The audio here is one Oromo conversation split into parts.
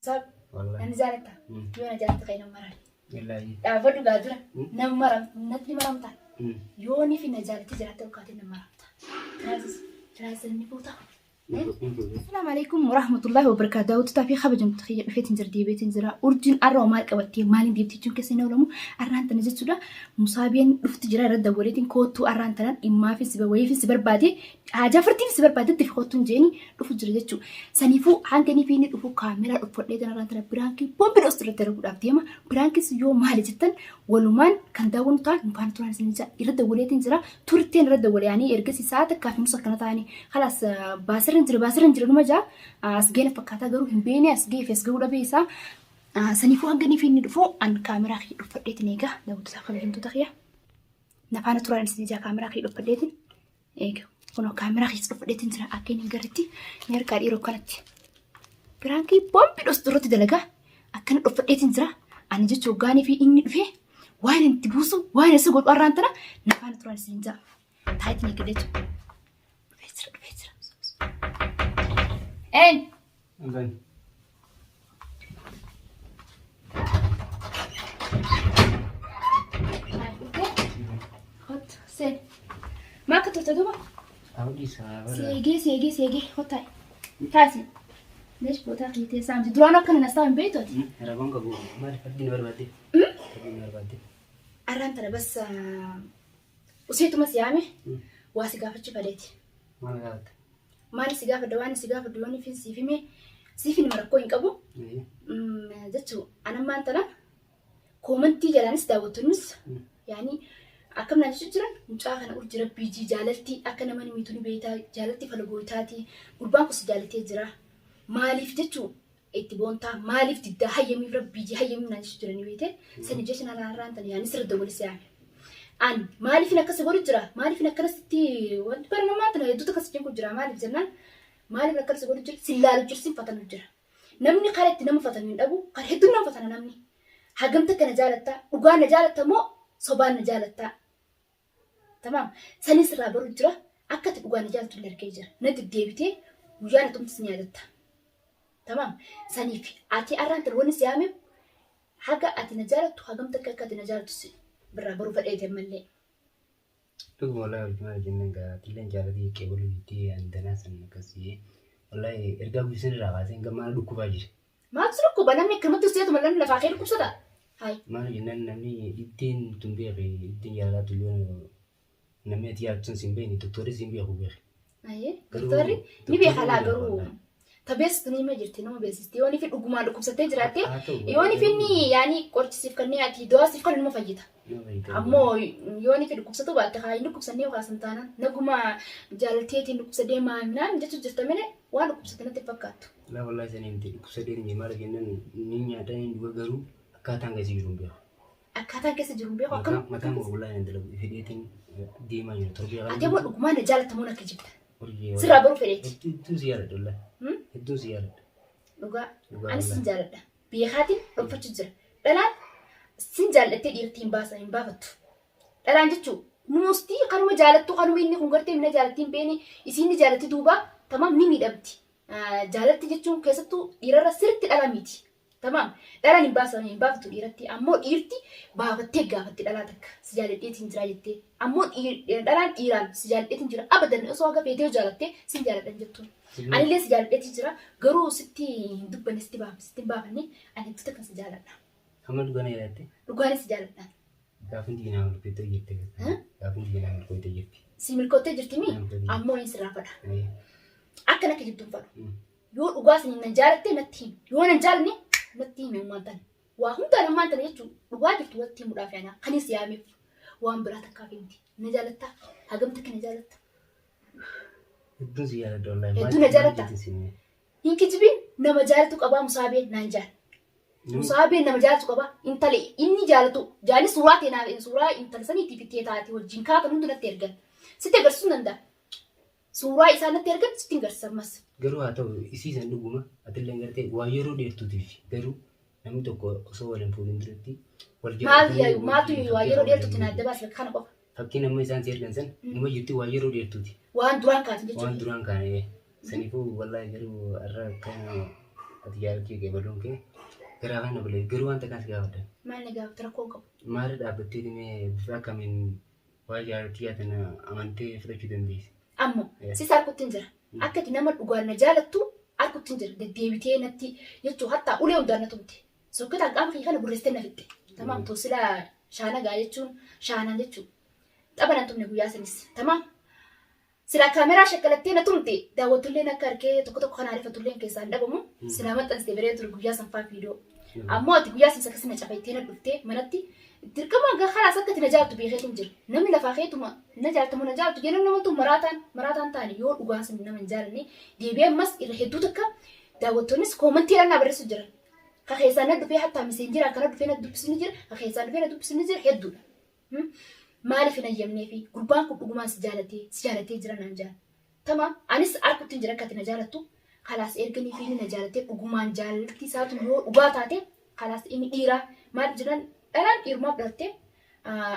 Sab Wallahi. Nan jaalatta. Yoo na jaalatte kan nama marame. Wallahi. Dhaabbadhu gaa dura. Nama maram natti maramta. Yoo ni fi na jaalatte jiraatte olkaatee nama maramta. Tiraazis tiraazis ni fuuta. Assalamu alaikum warahmatullahi wabarakatuh. Daawwattoota fi kabajamtoota kiyya dhufeetiin jira deebiitiin jira. Urjiin arra maal qabattee maaliin deebitee jechuun keessa hin oolamu. Arraan tana jechuudha. Musaabeen dhufti jira irra dawwaleetiin koottuu arraan tanaan dhimmaafis wayiifis si barbaade haajaa firtiifis si barbaade itti koottuun jeeni dhufu jira jechuudha. Saniifuu hanga inni fi inni dhufu kaameraa dhuffadhee tanarraan tana biraankii boombi dhoostu irratti dalaguudhaaf deema. Biraankis yoo maali jettan walumaan kan daawwannu ta'a nu faana turan isin jira irra dawwaleetiin jira turteen irra dawwale ani ergasii sa'a takkaa fi nusa akkana ta'anii kalaas baasirra hin jira baasirra hin jira numa jaa as geena fakkaataa garuu hin beene as ga'ee fi as ga'uu dhabee isaa saniifuu hanga inni fi inni dhufu an kaameraa kiyya dhuffadheetiin eega daawwattoota kabajamtoota kiyya na faana turan isin jaa kaameraa kiyya dhuffadheetiin Eega kunoo kaameraa keessa dhufadheetiin jira akka inni hin garretti ni harkaa dhiiroo kanatti. Piraankii boombi dhostu irratti dalagaa akkana dhufadheetiin jira. Ani jecha hoggaanii fi inni dhufee waan inni itti buusu waan isa godhu har'aan tana na faana turan isin jira. Taayitiin eegalee jira. Dhufee jira dhufee jira. Een. Ban. Hot seen. Maa akka turte duuba? Hawdii isaa bara. Seegee seegee seegee hot taa'i. Taasi. Leesh bootaa kiyya teessaa miti. Duraan akkana nastaa hin beektu ati. Ragoon qabu maaliif abdiin na barbaadde? Abdiin na barbaadde. Arraan tana bas useetuma si yaame waa si gaafachuu faleeti. Maal gaafatte? Maal si gaafadha waan si gaafadhu yoon ifin siif hime siif hima rakkoo hin qabu. Jechuu anammaan tana koomantii jalaanis daawwattoonnis yaani akkam naan jechuu jiran mucaa kana urji rabbii jii jaalalti akka nama ni miitu ni beektaa jaalalti falagooytaati gurbaan kun si jaalatee jira maaliif jechuu itti boontaa maaliif diddaa hayyamiif rabbii jii hayyamiif naan jechuu jiran ni beekte sani jecha naan har'aan tana yaani sirra dawwali si yaame. An maaliifin akkas godhu jira maaliifin akkanasitti wanti bara namaa tana hedduutu akkas jenku jira maaliif jennaan maaliif akkas godhu jira sin laalu jira sin fatanu jira. Namni karaa itti nama fatanu hin dhabu karaa hedduun nama fatana namni. Hagam takka na jaalattaa dhugaan na jaalatta moo sobaan na jaalattaa. Tamaam sanis irraa baru jira akka ati dhugaan na jaalattu illee argee jira. Na deddeebitee guyyaa na tumtis ni yaadatta. Tamaam saniif ati arraan tan wanni si yaameef haga ati na jaalattu hagam takka akka ati na jaalattu si birraa baruu fedheeti ammallee. Dhuguma wallahi hojii maal jennaan gaa atilleen jaalatii qeebaluu jettee ani danaa san akkasii wallahi ergaa guyyaa irraa kaasee hanga maal dhukkubaa jira. Maaltu si dhukkuba namni akkanumatti useetuma namni lafaa kee dhukkubsata. Hayi. Maal jennaan namni dhibdeen tun beeke dhibdeen jaalalaa tun yoo namni ati yaaddu sun sin beekne doktorri sin beeku beeke. Ayyee. Garuu Doktorri ni beeka laa doktorri ni beeka garuu wallahi. ta beeksistu ni hima jirti nama beeksisti yoo nifi dhugumaan dhukkubsattee jiraatte Haa ta'u yoo nifi inni yaani qorichisiif kannee ati du'aa siif kan numa fayyita. Nama fayyita. Ammoo yoo nifi dhukkubsatuu baatte haa hin dhukkubsannee yookaan san taanaan naguma jaalalteetiin dhukkubsadee maaminaan jechu jirta malee waan dhukkubsatte natti hin fakkaattu. Laa wallahi sanii miti dhukkubsadee ni maal jennaan ni nyaadha ni dhuga garuu akkaataan keessa jiru hin beeku. Akkaataan keessa jiru hin beeku akkam. Mataan koo wallahi nan dalagu fedheetiin deemaa jira torbee kana. Ati ammoo dhugumaan na jaalatta moo na kijibda? Urjii Sirraa baruu fedheeti. Hedduun si jaaladha wallahi. Hedduun si jaaladha. Dhugaa. Dhugaa Anis sin wallahi. jaaladha. Beekaatiin dhokfachuu jira. Dhalaan sin jaallattee dhiirti hin baasa hin baafattu. Dhalaan jechuun nuustii kanuma jaalattu kanuma inni kun gartee mina jaalatti hin beene isiin ni jaalatti duuba tamaam ni miidhamti. Jaalatti jechuun keessattuu dhiirarra sirriitti dhala miti. Tamaam. Dhalaan hin baasan hin baaftu dhiiratti. Ammoo dhiirti baafattee gaafatti dhalaa takka. Si jaaladheetiin jira jettee. Ammoo dhalaan dhiiraan si jaaladheetiin jira. Abadan osoo haga feetee jaalattee sin jaaladhan jettuun. Anillee si jaaladheetiin jira. Garuu sitti hin dubbanne sitti baaf sitti hin baafanne ani hedduu takka si jaaladha. Amma dhugaa na jaallatte? Dhugaanis si jaaladha. Gaafin diinaa milkootee jirti. Gaafin diinaa milkootee jirti. Si milkoottee jirti mi? Ammoo hin sirraa fadha. Akka nakki jibduun fadhu. Yoo dhugaa saniin nan jaalatte natti himi. Yoo nan jaalanne natti himi ammaan tana. Waa hundaan ammaan tana jechuun dhugaa jirtu walitti himuudhaaf yaana. Kanis yaameef waan biraa takkaaf himti. Na jaalattaa? Hagam takka na jaalatta? Hedduun si jaaladha wallahi. Hedduu na jaalatta? Hin kijibin nama jaalatu qabaa musaabeen naan jaal. Musaabeen nama jaalatu qabaa intala inni jaalatu jaalli suuraa teenaa suuraa intala saniitiif itti taate wajjin kaatan hundi natti ergan. Sitti agarsiisuu danda'a. Suuraa isaa natti ergan sittin garsiisa ammas. Garuu haa ta'u isii san dhuguma atilleen gartee waa yeroo dheertuutiif garuu namni tokko osoo wal hin fuudhin duratti wal Maal jaalatanii yaayu maaltu wajjin waa fakkii yeroo kan dheertuutti waliin na adda baasi bakka kana qofa. Fakkiin amma isaan si ergan san numa jirti waa yeroo dheertuuti. Waan duraan kaatan Waan jechuudha. duraan kaane saniifuu wallaahi garuu har'a akkana Ati jaalattii qeebaluun kee garaa kan na bulee garuu wanta akkas gaafadha. Maal na gaafata rakkoo hin qabu. Maal dhaabbattee dhimee bifa akkamiin waa jaalattii yaatan amantee fudhachuu dandeessi? Ammoo sis harkutti hin jira. Akka ati nama dhugaan na jaalattu harkutti hin jira. Deddeebitee natti jechuun hattaa ulee hundaan na tumte. Sokkitaan qaama kiyya kana gurreessitee na fixxe. Tamaam too silaa shaana gaa jechuun shaanaan jechuun. Tapha nan tumne guyyaa sanis. Tamaam. Silaa kaameraa shakkalattee na tumte daawwattulleen akka harkee tokko tokko kan ariifatulleen keessaa hin dhabamu. Silaa maxxansite biree ture guyyaa sanfaa viidiyoo. Ammoo ati guyyaa san akkasii na cafaytee na dhuftee manatti dirqama karaas akka ati na jaaltu beekeetiin jira. Namni lafaa keetuma na jaaltamu na jaaltu jedhan namoota maraataan maraataan ta'ani yoo dhugaan sun nama hin jaalanne deebi'ee ammas irra hedduu takka daawwattoonnis koomantiidhaan na barreessu jiran. Ka keessaan na dhufee hattaa miseenjiraa kana dhufee na dubbisu ni jira. Ka keessaan dhufee na dubbisu ni jira hedduudha. Maaliif hin hayyamneefi gurbaan kun dhugumaan si jaalatee si jaalatee jira naan jaan. Tamaam anis harkutti hin jira akka ati na jaalattu kalaas erganii fi inni na jaalatee dhugumaan jaalalti isaatu yoo dhugaa taate kalaas inni dhiiraa maal jedhan dhalaan dhiirumaaf dhalatte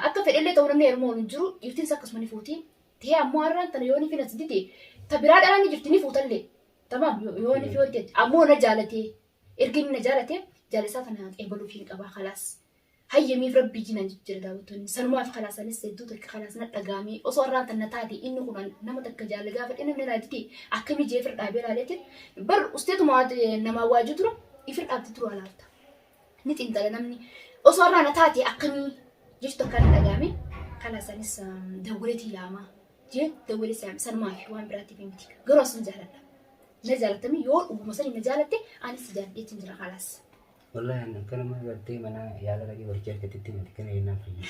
akka fedhellee ta'uu namni heeruma waliin jiru dhiirtiinis akkasuma ni fuuti. Ta'ee ammoo har'aan tana yoo ni finas dide ta biraa dhalaan ni jirti ni fuutallee. Tamaam yoo ni fi hojjette ammoo na jaalatee erga inni na jaalatee jaalasaa tana qeebaluuf hin qabaa kalaas. Hayyamiif rabbii jinan jira daawwattoonni sanumaaf kalaas anis hedduu takka kalaas na dhagaamee osoo har'aan tana taate inni kun nama takka jaala gaafadhe namni naa dide akkamii jee fir dhaabee laaleetiin bar usteetuma namaa waajuu tura ifir dhaabdi tura laalta. Ni xiinxala namni osoo har'aan na taate akkamii jechu takka na dhagaame kalaas anis dawwaleetii yaamaa jee dawwalee siyaame sanumaaf waan biraatiif miti garuu asuma jaaladha. Na jaalatami yoo dhuguma sanii na jaalatte anis si jaaladheetiin jira kalaas. Wallahi ani akka nama gartee mana yaala dhaqee qoricha argatetti miti kana jennaan fayyi.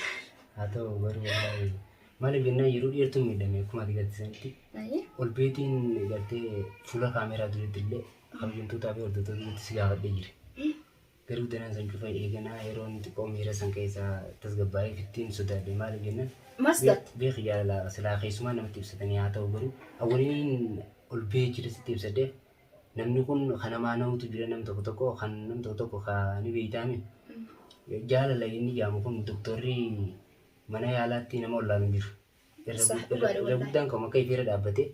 Haa ta'u garuu wallahi maaliif jennaan yeroo dheertuu miidhame akkuma ati garte sanitti ol beetiin gartee fuula kaameeraa duratti illee kabajamtootaa fi hordoftoota duratti si gaafadhee jira. Garuu danaan san cufa eeganaa yeroo inni xiqqoo miira san keessaa tasgabbaa'ee fittiin sodaadhe maaliif jennaan Maal sodaatte? Beeki jaalala silaa keessumaa namatti ibsatanii haa ta'u garuu awwaliin ol bee jira sitti ibsadheef namni kun kan namaa nahutu jira nam tokko tokko kan nam tokko tokko ka ni beeytaami. Jaalala inni jaamu kun doktorri mana yaalaatti nama wallaalu hin jiru. Irra Sah, irra dhugaadha irra wallahi. guddaan kan akka ifeera dhaabbatee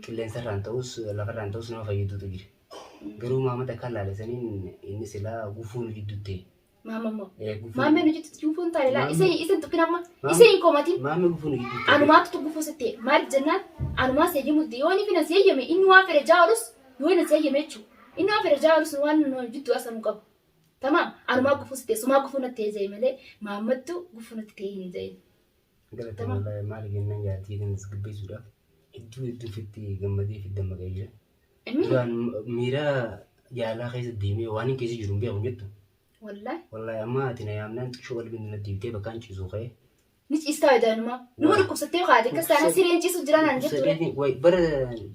qilleensarraan ta'us lafarraan ta'us nama fayyaduutu jira. Garuu maamata akka laale saniin inni silaa gufuu nu jidduutti ta'e. Maama immoo. Gufuu. Maammee nu jidduutti gufuu hin taane laa. Maammee- Isa isa hin tuqin amma. Maammee- Isa hin komatin. Maamee gufuu nu jidduutti ta'e. Anumaatu gufuu sitti ta'e. Maaliif jennaan anumaa si hayyamu dide. Yoo inni fi na si hayyame inni waan fedhe jaalus yoo inni si hayyame jechuudha. Inni waan fedhe jaalus waan nu jidduu as nu qabu. Tamaam anumaa gufuu sitti ta'e. Sumaa gufuu natti ta'e jee malee maammattu gufuu natti ta'e hin jeen. Galata wallahi maali jennaan jaartii kan tasgabbeessuudhaaf hedduu hedduu ofitti gammadee fi dammaqee jira. Duraan miira jaalalaa keessa deemee waan hin keessa jiru hin beeku hin jettu. Wallahi. Wallahi amma ati na yaamnaan xiqqoo qalbiin natti deebitee bakkaan ciisu ka'ee. Ni ciistaa idaanuma. Numa dhukkubsattee kaate akkas taana sireen ciisu jira naan jettu re. Wayi bara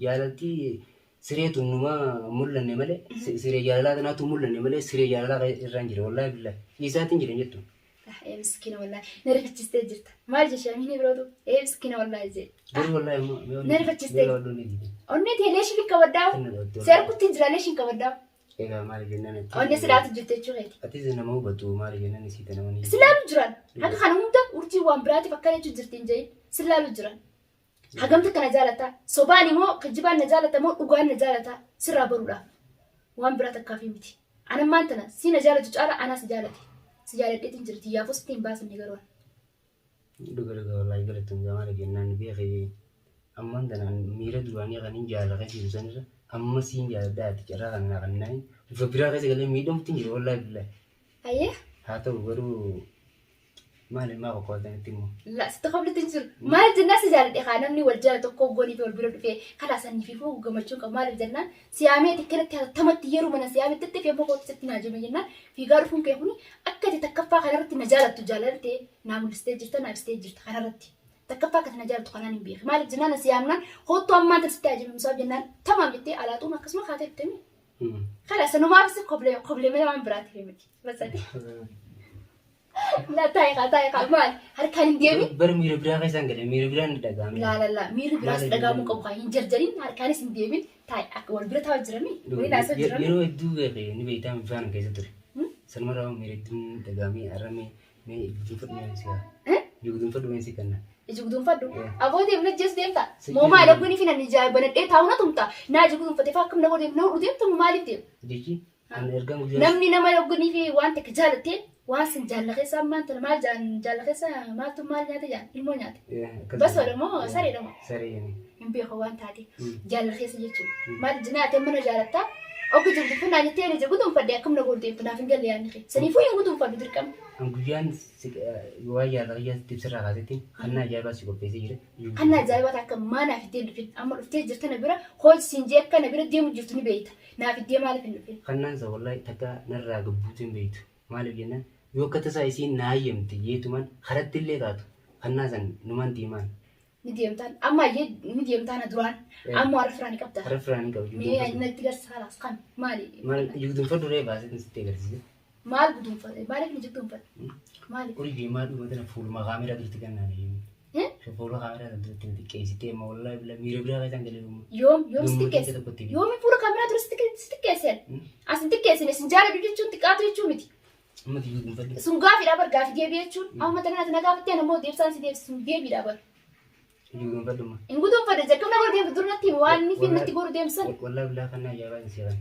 jaalaltii siree tun numa mul'anne malee siree jaalalaa tanaatu mul'anne malee siree jaalalaa irraan jira wallahi billahi ciisaatiin jira hin jettu. Ee miskiina wallahi na rifachiistee jirta. Maal jechuu inni birootu ee miskiina wallahi jee. Garuu wallahi immoo Na rifachiistee. Onnee tee leeshii fi qabaddaa. Seer kuttiin jira leeshii qabaddaa. Egaa maali jennaan ati. Onnee silaatu jirti jechuu keeti. Atis nama hubatu maali jennaan isii tana wani. Silaalu jiran. Haga kana hunda urjii waan biraatiif akkana jechuu jirti hin jedhin. Silaalu jiran. Hagamti kana jaalata. Sobaan immoo kijibaan na jaalata moo dhugaan na jaalata sirraa baruudhaaf. Waan biraa takkaaf miti. Anammaan tana si na jaalatu caala anaa si jaalate. Si jaaladheetiin jirti yaafus ittiin baasanne garuu. Dhuga dhuga wallahi galatoom maali jennaan beekee ammaan tana miira duraanii kan hin jaalala keessa jiru sanirra amma siin jaaladhaa ati carraa kana naa kannaan bifa biraa keessa galee miidhamtu hin jiru wallahi billahi. Ayyee. Haa ta'u garuu Maali maa qoqqoodanitti immoo? La sitti koflitti hin jiru. Maal jennaan si jaaladhe kaa namni wal jaala tokko goonii fi wal bira dhufee kalaa sanii fi fuu gammachuu qabu maaliif jennaan siyaamee tikkanatti hatattamatti yeroo mana siyaamee xitti fi ammoo kootu sitti naa jeme jennaan fiigaa dhufuun kee kuni akka ati takkaffaa kanarratti na jaalattu jaalaltee naa mul'istee jirta naa ibsitee jirta kanarratti. Takkaffaa akka ati na jaalattu kanaan hin beeke maaliif jennaan na siyaamnaan koottu ammaan tan sitti haa jeme musaaf jennaan tamaam jettee alaaxuun akkasuma kaatee dhuftemi. Kala sanumaaf si koblee koblee malee waan biraatiif miti. Basati. La taa'e kaa taa'e kaa maal harkaan hin deemin. Bara miira biraa keessaan galee miira biraan ni dhaga'ame. Laa laa laa miirri biraas Maal dhaga'amuu jedhanii? qabu kaa hin jarjarin harkaanis hin deemin taa'e akka wal bira taa'u jirami waliin haasa'u jirami. Yeroo hedduu beeke ni beektaa bifaan keessa ture. Sanumarraa miira hedduun dhaga'amee har'a mee mee guduunfadhu mee si haa. Eh? Guduunfadhu mee si kanna. Iji guduunfadhu. Eh. Aboo deemna jees deemta. Si Moo maal jedhu. ogguun fi nan ijaa banadhee taa'u na tumta. Naa iji guduunfatee faa akkam na godhe na hodhu deemtu maaliif deemu? Jechi An ergaan guyyaa Namni nama yoggunii fi waan takka jaalattee waan san jaalla keessa ammaan tana maal jaalla keessa maaltu maal nyaate jaan ilmoo nyaate. Basoodha moo sareedha moo? Saree. Hin beeku waan taate jaalla keessa jechuudha. Maal jinaate mana jaalattaa Okki jirtu kun naan jettee ani guduunfadhe akkam na goolteef naaf hin galle yaadni kee. Saniifuu hin guduunfadhu dirqama. An guyyaan waan yaada kiyyaa sitti ibsirraa kaasetti kannaa ajaa'ibaa si qopheessee jira. Kan ajaa'ibaa takka maa naaf iddee hin dhufin. Amma dhuftee jirta na bira hojii siin jee akka na bira deemu jirtu ni beeyta. Naaf iddee maaliif hin dhufin? Kannaan isa wallahi takka narraa gabbuutu hin beektu. Maaliif jennaan yoo akka tasaa isiin na hayyamte jeetumaan karatti illee taatu kannaa san numaan deemaan. Ni deemtaan. Amma ayyee ni deemtaan duraan. Amma warra firaa ni qabda. Warra firaa ni qaba. Mee natti garsiisa kalaas kan maali? Maal jigduunfadhu ree baasee sitti agarsiise. Maal guduunfate? Maaliif ni jigduunfate? Maaliif? Urjii maal dhuma tana fuuluma kaameraa duratti kan naan eeyyame. Fuula kaameraa duratti na xiqqeessitee amma wallaahi bila miira biraa keessaan galee dhumu. Yoom yoom si xiqqeesse? Yoom fuula kaameraa dura si xiqqeesseen? As hin xiqqeessine sin jaaladhu jechuun xiqqaatu jechuu miti. Amma tiyyuu dhuunfadhu. Sun gaafiidha bar gaafii deebii jechuun amma tana ati na gaafattee ana immoo deebisaan si deebisi sun deebiidha bar. Tiyyuu dhuunfadhu amma. Hin guduunfadhe jechuun na godhu deemtu dur natti himi waan inni fi natti godhu deemsan. Wallaahi bilaa kannaa ajaa'ibaa hin seeran.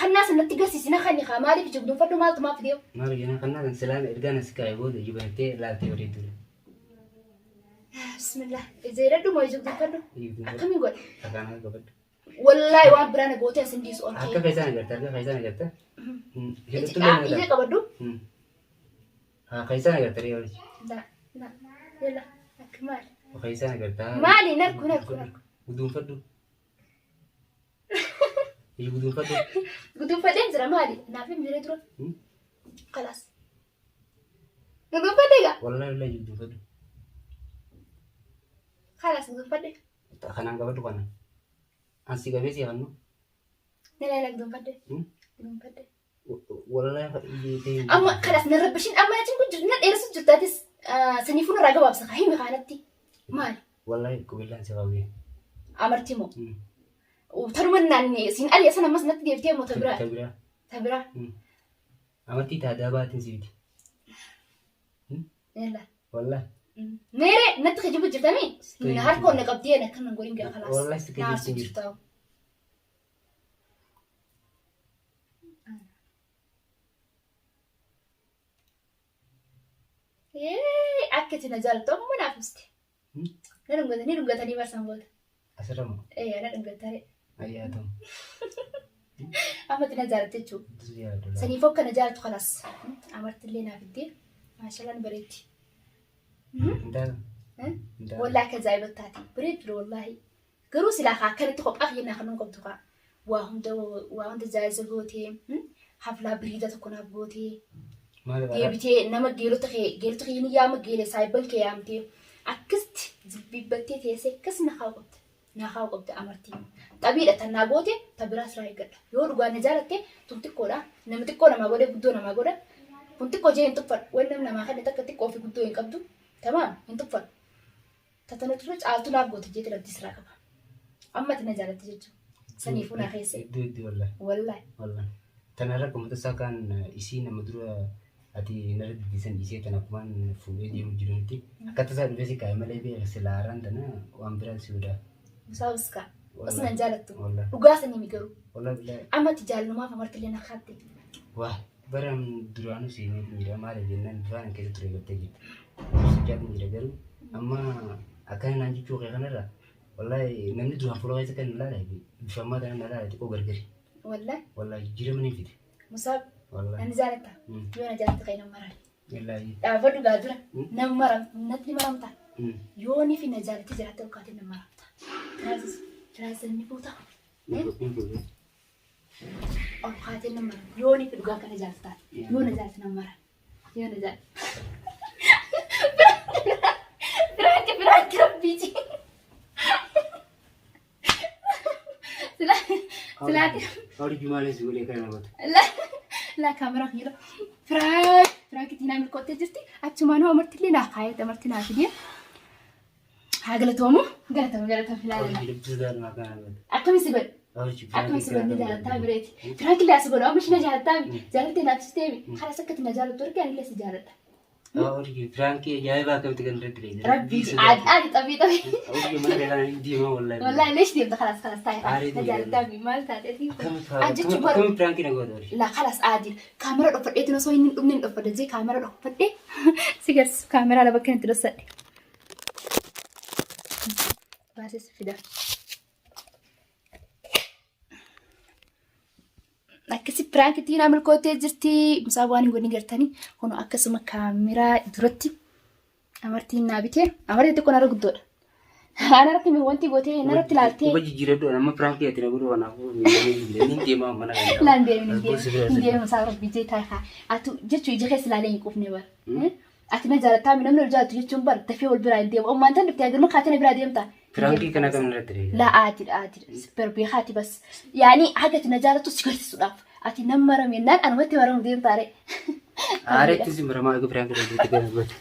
Kannaa san natti garsiisi na kanni kaa maaliif ija guduunfadhu maaltu maaf deemu. Maal jenna kannaa san silaan ergaan as kaa'e booda ija banattee laaltee bareeddudha. Bismillah. Ija hidhadhu moo ija guduunfadhu? Akkamiin godhe? Akkaan akka qabadhu. Wallaahi waan biraa na gootee as hin dhiisu ol Harka kee. keessaan agarta, harka keessaan agarta. Ija qabadhu. Haa keessaan agarta ree walitti. La la yalla akka maali? Keessaan agarta. Maali narku narku narku. Guduunfadhu. Ija guduunfadhu. Guduunfadheen jira maali? Naaf hin miree dura. Kalaas. Guduunfadhee gaa? Wallaahi wallaahi guduunfadhu. Kalaas guduunfadhee. Kanaan qabadhu kana. An si qabee si hannu. Nala nala guduunfadhe. Guduunfadhe. Wallaahi Amma kanas na rabbishin amma na cinku jirtu na dheeressu jirtaatis saniifuu narraa gabaabsa kaa himi kaanatti. Maali? Wallaahi qubillaan si qabee. Amartii moo? Tanuma naanne siin ari'a sana ammas natti deebitee moo ta biraa? Ta biraa. Ta biraa. Amartii taadaa baatiin si biti. Yalla. Wallahi. Meere natti kijibu jirtami? Na harka ol na qabdee na akkan godhin gaa kalaas. Wallahi si Na aarsu kijibtu jirtu. jirta. Ee akka itti na jaallattu amma naaf ibsite. Na dhungata ni dhungatanii barsan booda. Asirra moo? Ee na dhungatare. Ayyaa ta'u. Amma itti na jaalatte jechuudha. Itti jaalladhu. Saniif akka na jaalatu kanas amartillee naaf itti maashallah ni bareetti. Hin taatu. Hin taatu. Wallaahi akka ajaa'iba taate bareeddu wallaahi. Garuu silaa kaa akkanatti kophaa kiyya naa kanuun qabdu kaa waa hunda waa hunda jaayiza gootee haflaa biriida tokko naaf gootee Maal baraa? deebitee nama geelota kee geelota kiyya ni yaama geele saayibban kee yaamtee akkasitti jilbiibbattee teessee akkas na kaa'u qabda. Naa kaa'u qabda amartii. Xabiidha tan naa goote ta biraas irraa eeggadha. Yoo dhugaa na jaalatte tun xiqqoodha. Nama xiqqoo namaa godhe guddoo namaa godha. Kun xiqqoo jee hin tuffadhu. Wanni namni namaa kenne takka xiqqoo fi guddoo hin qabdu. Tamaam hin tuffadhu. Ta tana tura caaltu naaf goote jeetiin abdii sirraa qaba. Amma ati na jaalatte jechuudha. Saniifuu naa keessa. Iddoo iddoo wallahi. Wallahi. Wallahi. Tana irra akkuma tasaa kaan isii nama dura ati narra diddisan dhiisee tana akkumaan fuudhee deemu jirutti akka tasaa dhufee si kaa'e malee beeka silaa haaraan tana waan biraan si odaa. Musaa uskaa. Osuma hin jaalattu. Wallahi. Dhugaa sanii mi garuu. Wallahi billahi. Amma ati jaalumaaf amartillee na kaatte. Waa bara duraanuu seenee jira maaliif jennaan duraan keessa ture gartee jirti. Sujjaatiin jira garuu amma akkana naan jechuu kee kanarra wallahi namni duraan fuula keessa kan ilaale bifa ammaa kana ilaale xiqqoo gargari. Wallahi. Wallahi jijjiirama ni fide. Musaa Wallahi. nan jaalatta. Yoo na jaalatte kan nama maran. Wallahi. Dhaabbadhu gaa dura. Nama maram natti maramta. Yoo ni fi na jaalatte jiraatte olkaatee na maramta. Tiraazis ni fuuta. Ol kaatee na maram. Yoo ni fi dhugaa kana jaalata. Yoo na jaalatte na maram. Yoo na jaalatte. Biraanki biraanki rabbiiti. Silaati. Awri jumaalee si godhee kana goota. La kaameraa kiyya. Firaak firaak itti naa milkoottee jirti. Achumaan hoo amartillee naa kaayate amarti naa fidee. Haa galatoomu. Galatoomu galatoomu Awri ilaalaa. jilibbisu daadhumaa kana goota. Akkamiin si godhe? Awri Akkamiin si godhe ni jaalattaa bireeti. Firaak illee as godhu amma ishee na jaalattaa mi? Jaalattee naaf si deemi. Karaa sakkatti na jaalattu argaa illee si jaaladha. Urjii piraankii ajaa'ibaa akkamitti kan irratti dheedhe. Rabbii عادي عادي طبيعي طبيعي. Urjii mana kana hin deemaa wallaahi. والله ليش ديمت؟ خلاص خلاص تعال. عادي. نجالتا maal taateeti? An jechuun bara Akkamitti piraankii na goota urjii? La خلاص عادي, kaamera dhofadheetiin osoo inni hin dhumne hin dhofadhe jee, kaamera dhofadhe si garsiisu, kaameraa lama bakka itti dhossadhe. Baasee si fida. Akkasi piraankitti na milkootee jirti. Musaa waan hin godhin gartanii kun akkasuma kaameraa duratti amartiin naa bitee, amartii xiqqoo narra guddoodha. Ana irratti wanti gootee narratti ilaaltee. Quba jijjiiradhu, amma piraankii ati na godhu kanaafuu miidhamee hin deemaa mana kana. Laan deemin, hin deemin, hin deemin. Musaa Rabbi jee taakaa. Atu jechuu ija keessa ilaalee hin quufne bara. Ati na jaalattaa, namni ol jaalatu jechuun bara dafee wal biraa hin deemu. Ammaan tan dhuftee agarma kaatee na biraa deemta. Piraankii kana kam irratti dheedhe? La aadidha, aadidha. Beekaati bas. Yaani haga ati na jaalattu si garsiisuudhaaf. Ati nan marame naan anumatti maramu deemtaare. Aareetti si maramaa egaa piraankii irratti kana godhu.